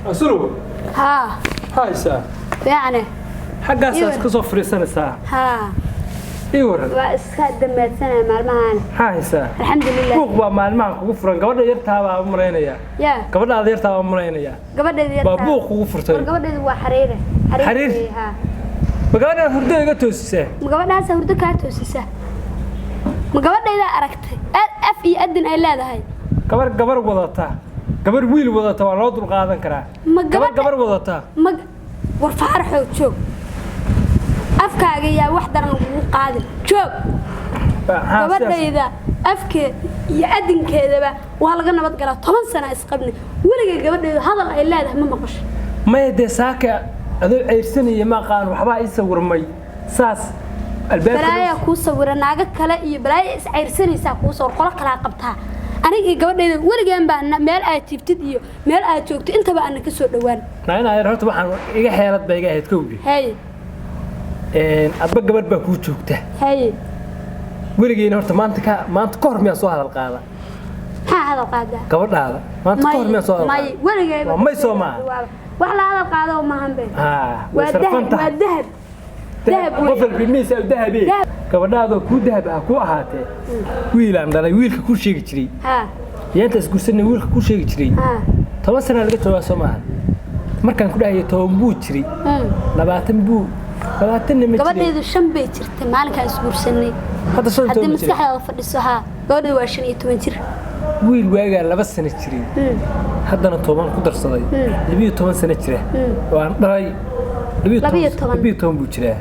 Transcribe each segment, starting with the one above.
Asulu. Haa. Haysa. Fiicane. Xaggaasaad ka soo fadhiisanaysaa. Haa. Ii waran. Waa iska dhammaadsanaya maalmahan. Maxaa haysaa? Alxamdulilah. Buuq baa maalmahan kugu furan. Gabadha yartaa baa u malaynayaa. Yaa. Gabadhaada yartaa baa u malaynayaa. Gabadheedu yartaa. Baa buuq kugu furtay. War gabadheedu waa xariire. Xariir? Weeye, haa. Ma gabadhaan hurdo iga toosisee? Ma gabadhaasa hurdo kaa toosisa? Ma gabadhaydaa aragtay? Aad af iyo adin ay leedahay. Gabar gabar wadata. Gabar wiil wadata waa loo dulqaadan karaa. Ma gabar gabadha gabar wadata. Ma war faaraxow joog. Afkaaga yaa wax daran lagugu qaadin. Joog. Maxaa sidaas? Gabadhayda afkeeda iyo adinkeedaba waa laga nabad galaa. 10 sano isqabnay. Weliga gabadhaydu hadal ay leedahay ma maqasho. Maya dee saaka adoo ceyrsanaya ma aqaan waxbaa ii sawirmay. Saas albaabka. Balaayaa kuu sawira naago kale iyo balaaya is cayrsanaysaa kuu sawir qolo kalaa qabtaa. Aniga iyo gabadhayda weligaan baa meel aad jiiftid iyo meel aad joogto intaba aana ka soo dhowaan. Naa ayar horta waxaan iga xeelad ba iga ahayd kowdii. Haye. Adba gabadh baa kuu joogta. Haye. Weligeena horta maanta ka maanta ka hor miyaa soo hadal qaada? Maxaa hadal qaadaa? Gabadhaada maanta ka hor miyaa soo hadal may qaada? weligayba. Waa may soo maaha. Wax la hadal qaado maahan be. Haa, way waa sarfan dahab, waa tahay. dahab. Dahab Qof weeye. walba miis ay dahabee. Dahab. Gabadhaadoo kuu dahab ah ku ahaatee. Wiilaan dhalay wiilka kuu sheegi jiray. Haa. Yaanta isguursanay wiilka kuu sheegi jiray. Haa. 10 sano laga joogaa soo maahan. Markaan ku dhahayo 10 buu jiray. 20 buu 20 ma jiray. Gabadhaydu 5 bay jirtay maalinkaan isguursanay. Hadda 15 haddii ma jiray. Maskaxdaada fadhiso haa. Gabadhaydu waa 15 jir. Wiil waagaa 2 sano jiray. Haddana 10 ku darsaday. 12 sano jira. Waan dhalay. 12. 12 buu jiraa.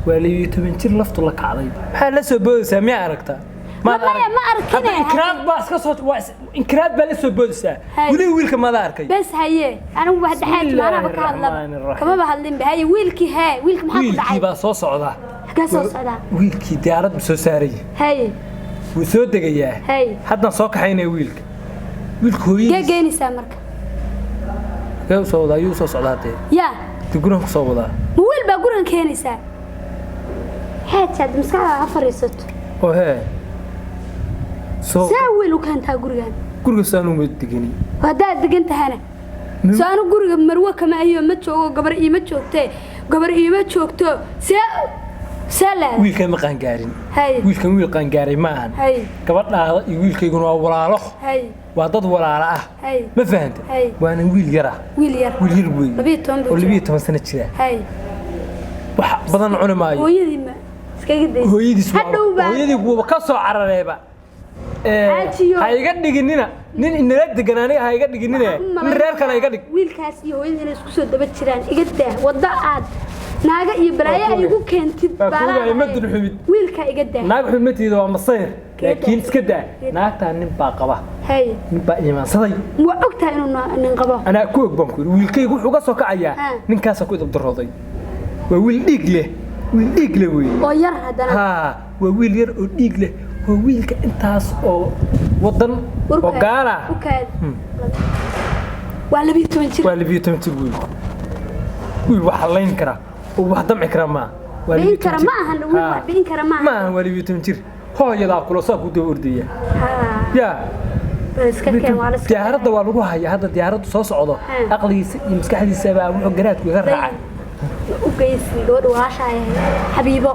Waa 12 jir laftu la kacday. Maxaa la soo boodaysaa miyaa aragtaa? Ma maya, ma arkine. Hadda inkiraad baa iska soo waa inkiraad baa la soo boodaysaa. Hay. Weli wiilka maada arkay. Bes haye. Anigu waa dhaxaaj maanaba ka hadlaba. Bismillaahi Kamaba hadlinba. Haye wiilkii hee, wiilka maxaa ku Wiilkii dhacay? baa soo socda. Xagee soo socdaa? Wiilkii diyaarad buu soo saaray. Haye. Wuu soo degayaa. Haye. Haddaan soo kaxaynaya wiilka. Wiilka Gee hooyadiis. geynaysaa marka? Gee u soo wadaa, ayuu soo socdaa haddee. Yaa. Dee gurigan ku soo wadaa. Ma wiil baa gurigan keenaysaa? Xaaji hadda maskaxdaada ha fadhiisato. Oo hee. Soo Saa wiil u keentaa gurigan? Guriga saan uma degani. Haddaad degan tahana. Soo anu guriga marwo kama ahiyo ma joogo gabar iima joogtee. Gabar iima joogto. See see leedahay? Wiilkan ma qaangaarin. Haye. Wiilkan wiil qaangaaray ma ahan. Haye. Gabadhaada iyo wiilkayguna waa walaalo. Haye. Waa dad walaalo ah. Haye. Ma fahantay? Haye. Waana wiil yar ah. Wiil yar. Wiil yar weeye. 12 buu Oo jiraa. 12 sano jira. Haye. Wax badan cuni maayo. Hooyadii ma iskaga daysa. Hooyadiis waa Hadhow baa. hooyadii wuuba ka soo carareeba. Xaajiyo. Ha iga dhiginina nin inala degan aniga ha iga dhiginine nin reer kale iga dhig. Wiilkaas iyo hooyadii inay isku soo daba jiraan iga daa wadda aad naaga iyo balaayo ay igu keentid Waa kuuga baa ma dulxumid. Wiilka iga daa. Naag xumatiida waa masayr laakiin iska daa naagtaa nin baa qaba. Haye. Nin baa iimaansaday. Waa ogtahay inuu nin qabo. Anaa ku og baan ku yidhi wiilkaygu wuxuu ka soo kacayaa Ha. ninkaasaa ku idabdarooday. Waa wiil dhiig leh. Wiil dhiig leh weeye. Oo yar haddana. Haa, waa wiil yar oo dhiig leh. Waa wiilka intaas oo wadan oo gaala. U kaad. Waa 12 jir. Waa 12 jir wiilku. Wiil wax layn kara oo wax damci kara ma. Waa Bi'in 12 kara jir. ma ahan, wiil wax Haa. bi'in kara ma ahan. Ma ahan, waa 12 jir. Hooyadaa kula saa ku daba ordaya. Haa. Yaa. Bal iska keen waa la iska. Diyaaradda waa lagu hayaa hadda diyaaraddu soo socdo. Ha. Aqligiisa iyo maskaxdiisa baa wuxuu garaadku iga raacay. U geysin gabadha walaasha ay ahayd. Xabiibo.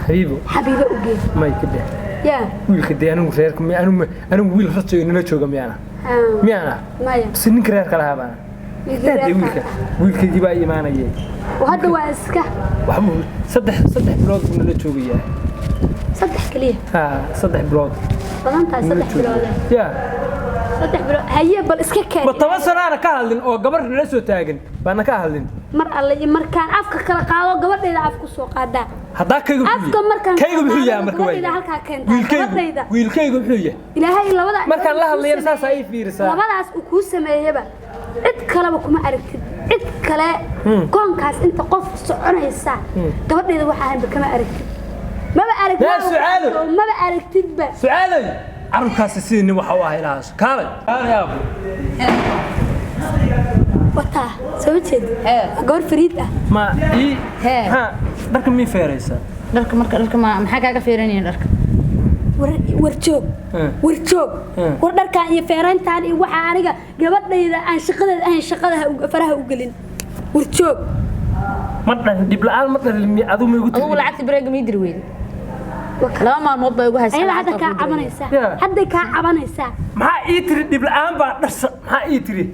Xabiibo. Xabiibo u geey. May ka dah. Yaa. Wiilka dee anigu reerka mi anigu anigu wiil rajayo nala jooga miyaana. Haa. Miyaana. Maya. Bas ninka reerka lahaa baana. Wiilka Daadee reerka wiilka. Wiilkaygii baa imaanayay. Oo hadda waa iska. Waxbuu saddex bilood buu nala joogayaa. 3 kaliya. Haa, 3 bilood. Badan tahay Nala 3 joogayaa. bilood. Yaa. 3 bilood. Haye bal iska keen. Ma 10 sano aana ka hadlin oo gabar nala soo taagan baana ka hadlin. Mar alle iyo markaan afka kala qaado gabadhayda af ku soo qaadaa. Haddaa kaygu muxuu Afka yahay? markaan Kaygu muxuu yahay qaado marka waa gabadhayda yahay? halkaa keentaa, Wiilkaygu gabadhayda. wiilkaygu muxuu yahay? Ilaahay labada Markaan la hadlayana saas ay fiirisaa. Labadaas uu kuu sameeyaba cid kaleba kuma aragtid. Cid kale koonkaas inta qof soconaysa gabadhayda waxa ahaynba kama aragtid. Maba aragtid. Yaa Sucaado. Maba aragtidba. Sucaaday carruurkaasi sidii nin waxa u ahay ilahaas. Kaalay. Kaalay aabbo. Wataa soo jeed. Hee. Waa gabar fariid ah. Ma ii Hee. ha dharka mii feeraysaa? Dharka marka dharka ma maxaa kaaga feeranayeen dharka? War, war joog. War joog. War dharkaan iyo feerayntaan iyo waxa aniga gabadhayda aan shaqadeeda ahayn shaqada faraha u gelin. War joog. Ma dhalin dhib la'aan, ma dhalin adigu ma igu Adigu tiri. Lacagta breega mii diri weyday. 2 maalmood baa igu haysaa. Ayada hadda Lacagta kaa kuu diri weyday. cabanaysaa. Yeah. Hadday kaa cabanaysaa. Maxaa ii tiri dhib la'aan baa dhasha? Maxaa ii tiri?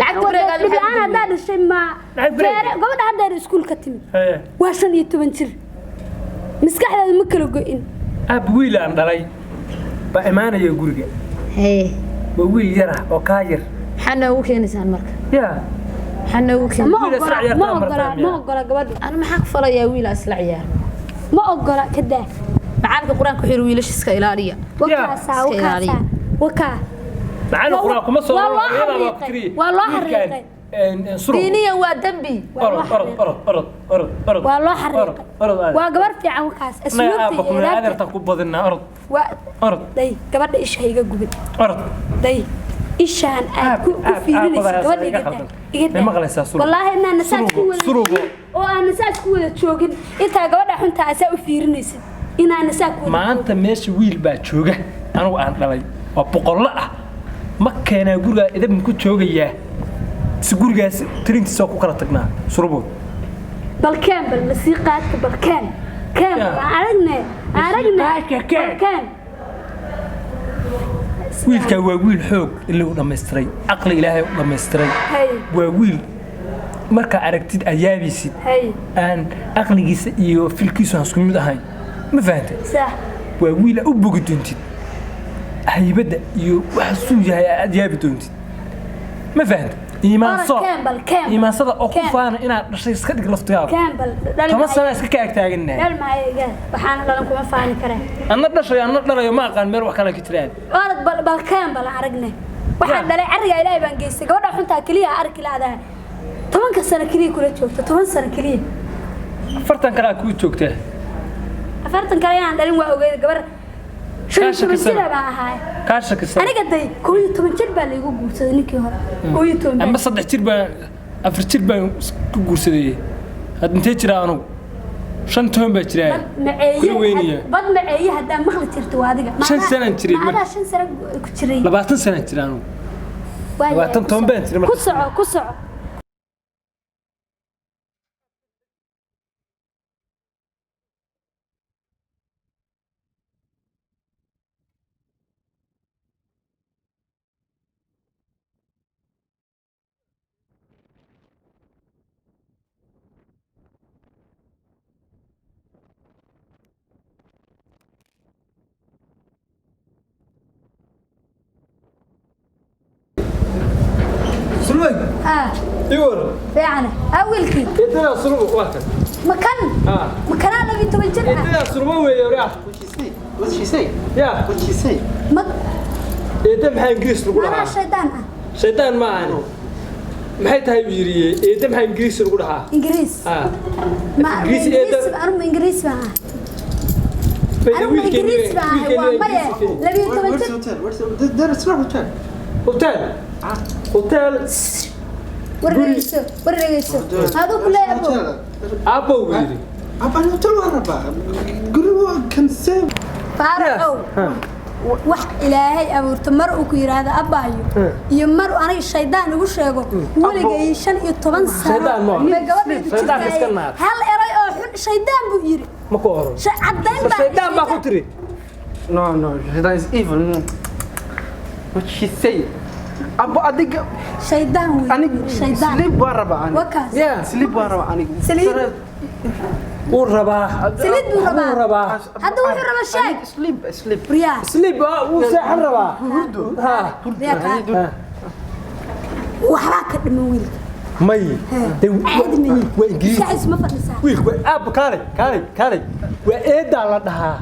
Lacagta breega Dhib la'aan haddaa dhashay ma Lacag break. feere gabadha haddeer iskuul ka timid. Haye. Waa 15 jir, maskaxdeeda ma kala go'in. Aab, wiil aan dhalay baa imaanaya guriga. Hee. Waa wiil yar ah oo kaa yar. Maxaa noogu keenaysaan marka? Yaa. Maxaa noogu keenay? Ma Wiil isla ogola, ciyaartaa ma ogola. martaa Ma miyaa? ogola gabadhu. Ana maxaa ku falayaa wiil aan isla ciyaarno? Ma ogola, ka daa. Macalinka Qur-aanka wuxuu yidhi wiilasha iska ilaaliya. Wakaasaa. Iska ilaaliya. Wakaasaa, wakaa. Macallin Quraan kuma soo Waa loo hooyadaa baa ku xariiqay. tiri. Waa loo Wiilkaan, xariiqay. Surugo. Diiniyan waa dembi. Waa loo Orod, orod, xariiqay. orod, orod, orod, orod. Waa loo Orod, xariiqay. orod, adeer. Waa gabar fiican wakaas. Annaga Asluubta aabba iyo kuma adaabta. adeerta ku badinaa, orod. Waa Orod. Day, gabadha isha ha iga gubin. Orod. Day, ishaan aad ku Aab, aab, fiirinaysa aabbadaa gabadha iga iga daa. khaldan. Iga Ma daa. maqlaysaa, surugo? Wallaahi inaan nasaaj ku Surugo, wada surugo. oo aan nasaaj ku wada joogin intaa gabadha xunta asaa u fiirinaysid inaan nasaaj ku wada Maanta meesha wiil baa jooga anigu aan dhalay oo boqollo ah. Ma keenaa gurigaa? Idab ku joogayaa si gurigaas tirintiisa ku kala tagnaa, surubo? Bal keen, bal lasii qaadka, bal keen, keen. Yeah. Bal aan aragne, aan aragne. Qaadka keen. Bal keen. Wiilkaa waa wiil xoog ilaa u dhammaystiray, caqli Ilaahay u dhammaystiray. Hay. Waa wiil markaa aragtid ayaabaysid. Hay. Aan caqligiisa iyo filkiisu aan isku mid ahayn, ma fahantay? Sax. Waa wiil aad u bogi doontid, haybadda iyo waxa suu yahay aad yaabi doontid, ma fahantay? Iimaansoo. Orod, keen bal, keen bal. Iimaansada oo ku Keen. faana inaad dhashay iska dhig laftigaada. Keen bal, dhal. 10 sana iska ka agtaagannahay. Dhal maayo, iga waxaana dhalan kuma faani karee. Anna dhashayo, anna dhalayo, ma aqaan meel wax kale ka jiraan. Orod, bal, bal keen, bal aan aragne waxaan Yeah. dhalay. Carriga Ilaahay baan geystay. Gabadha xuntaa keliya arki laadahay 10-ka sano keliya kula joogta, 10 sano keliya. 40 kalaa kuu joogtaa. 40 kale inaan dhalin waa ogeyd. Gabar 15 Kaa shakisan. jir baan ahaay. Kaa shakisan. Aniga day 11 jir baa laygu guursaday ninkii hore, 11. Ama 3 jir baan, 4 jir baan ku guursaday. Hadda intee jiraa anugu? 15 baa jiraa. Maceeye. Kula weynaya. Bad maceeye haddaa maqli jirto waa adiga. 5 sanaan jiray Maadaa 5 sano ku jiray? 20 sanaan jira anugu. Waa yahay, 20 ku 10 soco. Baan jiray marka. Ku soco, ku soco. Sulwag. Ah. Iwar. Fiicane ah wiilkii. Eedadaa surugo waa kan. Makan. Ah. Makanaa 12 jir ah? Eedadaa surugo weeye, oraa. What she say? What she say? Yaa. What she say? Ma Eedda maxaa Ingiriis lagu manaa dhahaa? Shaydaan ah. Shaydaan ma ahani. Maxay tahay buu yidhi, eedda maxaa Ingiriis lagu dhahaa? Ingiriis? Ah. Ma Ingiriis. Ingiriis. Eedda. Anigu ingiriis baan ah. Bayda Anigu wiilkeennii. ingiriis baan ahay, waa maye, 12 Where's jir. the hotel? Where's the, there, there is no hotel. Hotel, hotel. War dhegeyso, war dhegeyso, aduu ku leeyahay abow. Aabbow buu yidhi. Abba, hotel waa rabaa. Guriga kan save. Faaraxow, wax Ilaahay abuurto mar uu ku yidhaahdo abbaayo iyo mar uu aniga shaydaan igu sheego weligay 15 sano Shaydaan ma aha. bay gabadhaydu Shaydaan iska jirtay. naar. Hal eray oo xun shaydaan buu yidhi. Ma ku oran? Caddayn baa. Shaydaan baa ku tiri. No, no, that is evil. What she say? Abba, adiga Shaydaan wey. aniga Shaydaan. Sleep waa rabaa aniga. Wakaas. Yeah. Sleep waa rabaa aniga. Saliid. Wuu rabaa. Saliid buu rabaa. Wuu rabaa. Hadda wuxuu rabaa sheeg. Sleep, sleep. Riyaa. Sleep ah, wuu seexan rabaa. Hurdo. Ha. Riyaa kaa. Waxbaa ka dhiman wiilka. May. Dee, Caadi ma wiilku waa Ingiriis. Maskaxdiisu ma fadhisaa. Wiilku waa aabbo. Kaalay, kaalay, kaalay, waa eedaa la dhahaa.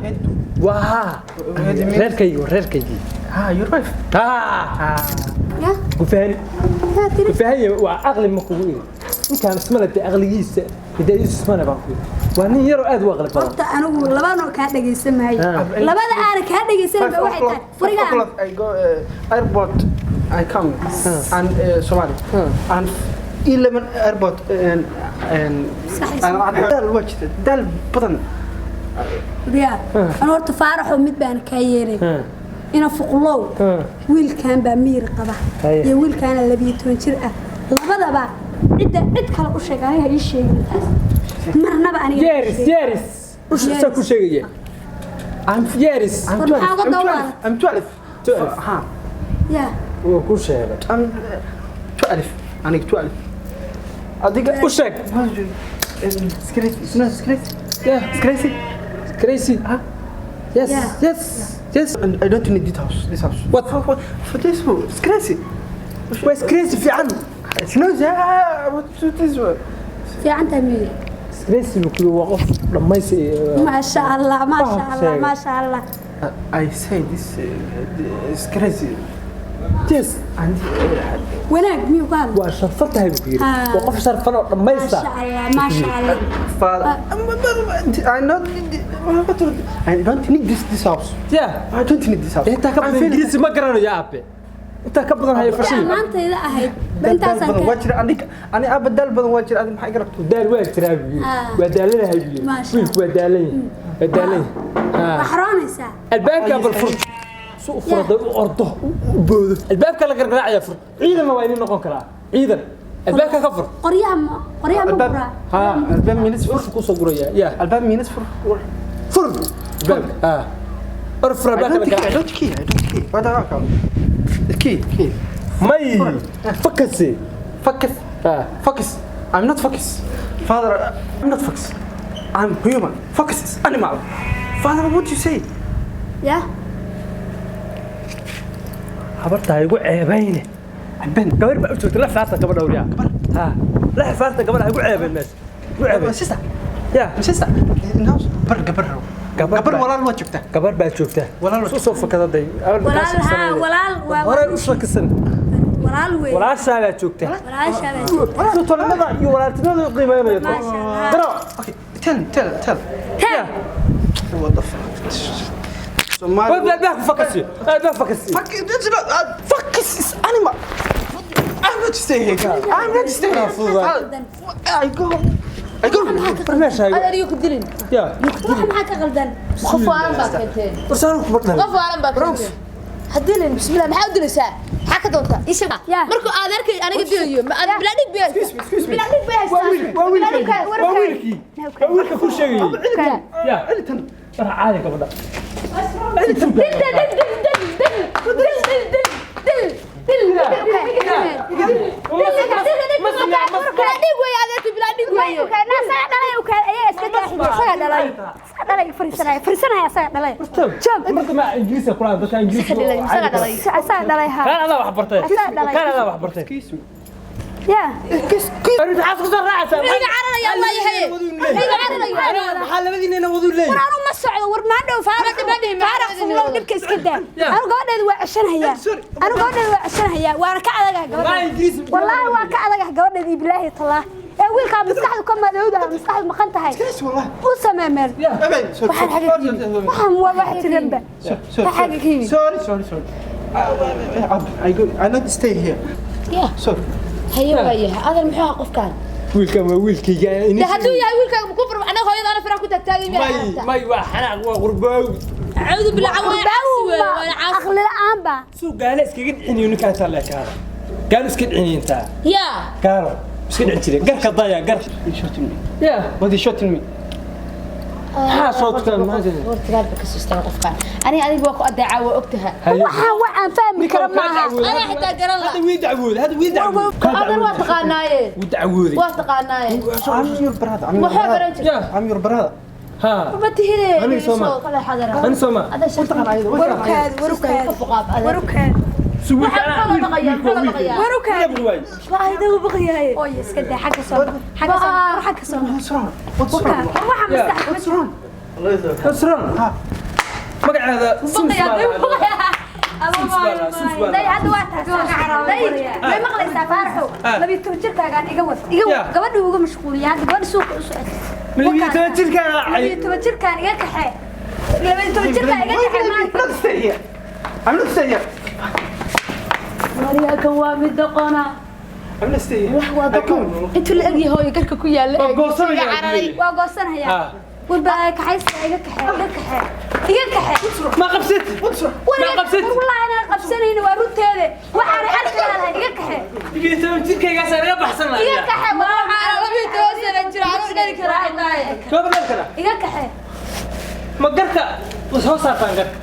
Waa reerkaygii, waa reerkaygii. Ah, your wife. Ah. Ya. Ku fahani. Yaa tiri. Ku fahanya waa caqli ma kugu iri ninkaan ismale dee, aqligiisa hidaayadiisu ismale baan ku iri. Waa nin yaroo aad u aqli badan. Horta anigu labanoo kaa dhagaysan maayo. Ah. Labada aana kaa dhagaysanin 5 ba waxay tahay o'clock, 5 furigaa. o'clock I go airport. I come and Somali and 11 airport and Sax. and daal waa jirta, daal badan. Riyaa an horta Faaraxo mid baan kaa yeelay ina fuqlow wiilkan baa miyir qaba iyo wiilkaana 12 jir ah labadaba cidda cid kale u sheeg aniga ii sheegin taas marnaba aniga Yeris yeris u ku sheegaya. I'm Yeris. I'm War 12. maxaa uga I'm 12. dawaa? I'm 12. 12. Ha. yaa Wuu ku sheegay. I'm 12. Aniga 12. Adiga U sheeg. It's crazy. It's not crazy. Yeah. It's crazy. Crazy. Huh? Yes. Yeah. Yes. Yes. And I don't need this house. This house. What? For this one. It's crazy. Waa crazy fiican. It's not yeah. What is this one? fiicantaa miyir Crazy buu ku waa qof dhammaysi. maasha allah maasha Wax allah sheegay. maasha allah I say this is crazy. Yes. And wanaag miyuu ku hadla Waa sharfan tahay buu ku yiri. Ah. Waa qof sharfan oo dhammaysta. maasha allah maasha allah father, I not. I don't need this house. Yeah. I don't need this house. Intaa ka I'm badan feeling- Ingiriisi ma garanayo aabe. Intaa ka badan haya fashiin. maantayda ahayd ba Daal intaasaan badan ka waa jira aniga ani aaba daal badan waa jira adiga maxay garabto Daal waa jiraa buu yiri. Ah. Waa daalanahay buu yiri. Maasha Wiilku waa daalan yahay. Waa daalan yahay. waa xaroonaysaa Albaabka bal fur. Soo u furada u ordo u boodo. Albaabka la gargaraacaya fur. Ciidan waa inuu noqon karaa. Ciidan. Albaabka ka fur. qoryaha ma qoryaha ma Albaab. guraa Ha. Albaab minis fur. Fur ku soo guraya. Yeah. Albaab minis fur. Fur. Albaabka. Ha. Or fur I albaabka la don't care. I garaacayo. don't care. I don't care. What the heck? Key, key. May. Fakasi. Focus. Ha. Focus. I'm not focus. Father, I'm not focus. I'm human. Focus is animal. Father, what you say? yaa Habarta ha igu ceebayne. I'm Ben. Gabar baa u joogta la faarta gabadha awriya. Ha. La faarta gabadha ha igu ceebayn meesha. Igu My ceebayn. sister. Yeah. My sister. In house. Bar gabar. Gabar Gabar baa- walaal waa joogtaa. Gabar baa joogta. Walaal waa Soo soo fakadaday. walaal haa walaal waa Hore u shakisan. walaal weyn Walaashaa baa joogta. walaashaa baa joogta. Soo tolmada iyo walaaltinimada u qiimeynaya. Maasha Allah. Garo. Okay. Tell, tell, tell. Tell. What the fuck? Somali. Waa albaabka fakasi. Albaabka fakasi. Fuck, that's not. Fuck is animal. I'm not staying here. I'm not staying here. I go. I go. War meesha ha igu. Adeer ku dilin. Yeah. waxa maxaa ka qaldan Qof waalan baa keenteen. War saan ku badlan. Qof waalan baa keenteen. Ha dilin bismillah maxaa u dilaysaa? Maxaa ka doontaa? Ii sheeg. Yeah. Markuu adeerkay aniga dilayo ma aad bilaa dhig bay haystaa. Bilaa dhig bay haystaa. Waa wiil, waa wiilkii. Waa wiilkii. Waa wiilka ku sheegayay. Yeah. War caadi gabadha. Dil dil dil dil dil dil dil dil dil dil. Bilaa dhig weeye adeerkay bilaa dhig weeye. Marka ma Ingiriisi ku lahayn dadka Ingiriisi. Isaga dhalay. Kaan adaa wax bartay. Kaan adaa wax bartay. Arrinta xaas ku soo raacaysaa. Iga cararaya Allah yahay. Iga cararaya. Maxaa labadiinna wadu leeyahay? anu ma socdo war maandhow faarax faarax fuqlow dhibka iska daa anu gabadheeda waa ceshanhayaa anu gabadheeda waa ceshanhayaa waana ka adagah Waa gabadheeda Ingiriisi. wallaahi waa ka adagah gabadheeda iyo bilaahi tallaah ee wiilkaa maskaxdu ka madowdaha maskaxdu maqan tahay Yes, wallah. u samee meel Sorry, sorry, waxaan waa wax tiranba sorry, sorry, sorry, sorry. I go. I not stay here. Yeah. Sorry. Haye waayahay. Adeer muxuu ahaa qofkan? Wiilkan waa wiilkayga. De hadduu yahay wiilkaaga ma ku fur anaga hooyada ana faraha ku taagtaagay miyaa May aragtaa? may waa xanaaq waa qurbaawi. Acuudu billah waa caasi weeye waana caasi. aqli la'aan baa Suu gaalo iskaga dhiciniyo ninkaan intaa leekaada. Gaalo iska dhiciniyo intaa. Yaa. Gaalo iska dhicin jiray. Garka daya gar. He shot me. Yeah. But he shot me. Maxaa soo tukaan maanta? Wartigaad ka siistaan qofkan. Aniga adiga waa ku adeecaa waa ogtahay. waxaan wax aan fahmi karo maaha Anaa xitaa garan la. Hadda wii dacwooday, hadda wii dacwooday. Adeer waa taqaanaaye. Wii dacwooday. Waa taqaanaaye. I'm your brother. I'm your Maxaa brother. baran jirtay? Yeah. I'm your brother. Ha. Ma tihide. Aniga soo ma. Kala xadara. Ani soo ma. Adeer shaqo. warukaad warukaad warukaad Suu wiilka Maxaa anaa la baqayaa? Maxaa la baqayaa? warukaad waay. Waa idagu baqayaye. ooy iska daa xagga soo xagga soo xagga soo What's wrong? What's wrong? waxa maskaxda What's wrong? What's wrong? Magaceeda Sims Baqayaa, baa dee la- baqayaa. day hadda waa taas day way maqlaysaa faaraxow 12 jirkaagaan iga wad iga wad gabadhu uga mashquuliya hadda gabadha suuqa u socota 12 jirkaan raacay. 12 jirkaan iga kaxee 12 jirkaan iga kaxee I'm maanta not stay here. I'm not stay here. Wariyaalkan waa mid doqona. I'm not stay here. Wax waa doqon. Intuu la egyahay hooyo garka ku yaalla. Waa goosanaya. Iga cararay. waa goosanayaa Ah. War kaxaysta, iga kaxee, iga kaxee, iga kaxee. Ma qabsat, ma qabsat. Wallaahi inaan qabsanayno, waa runteede. Waxaan arki lahaa, iga kaxee. 12 jirkaygaas naga baxsan Iga lahaa. kaxee. Waxaa 12 sano jira, carruur dhali karaa xitaa. Soo dhal kara. Iga kaxee. Ma garka soo saartaan garka?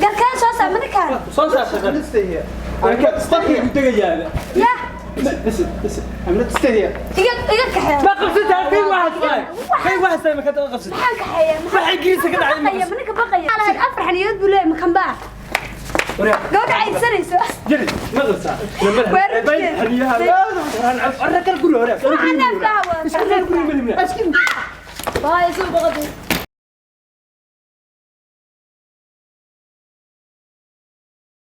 Garkaan soo saar maninkaan. Soo saarta I'm garka. not stay here. I'm not stay Qofkii here. ku degayaaba. Ya. Listen, listen. I'm not stay here. Iga kaxee. Ma qabsata kay waxaas tahay, kay waxaas tahay, ma ka daba qabsata? Maxaan kaxeeyaa? Waxa Ingiriiska ka dhacay ma Baqaya maninka, baqaya. Lahayd afar xaniyood buu leeyahay, makanbaa Waryaa. Gabadha caydsanayso. Jiri ma qabsaa? Waa runteeda. Xaniyaha arra kal guri hore. Waxaan neefka hawaa. Isku meel guri malimna. Baay soo baqadi.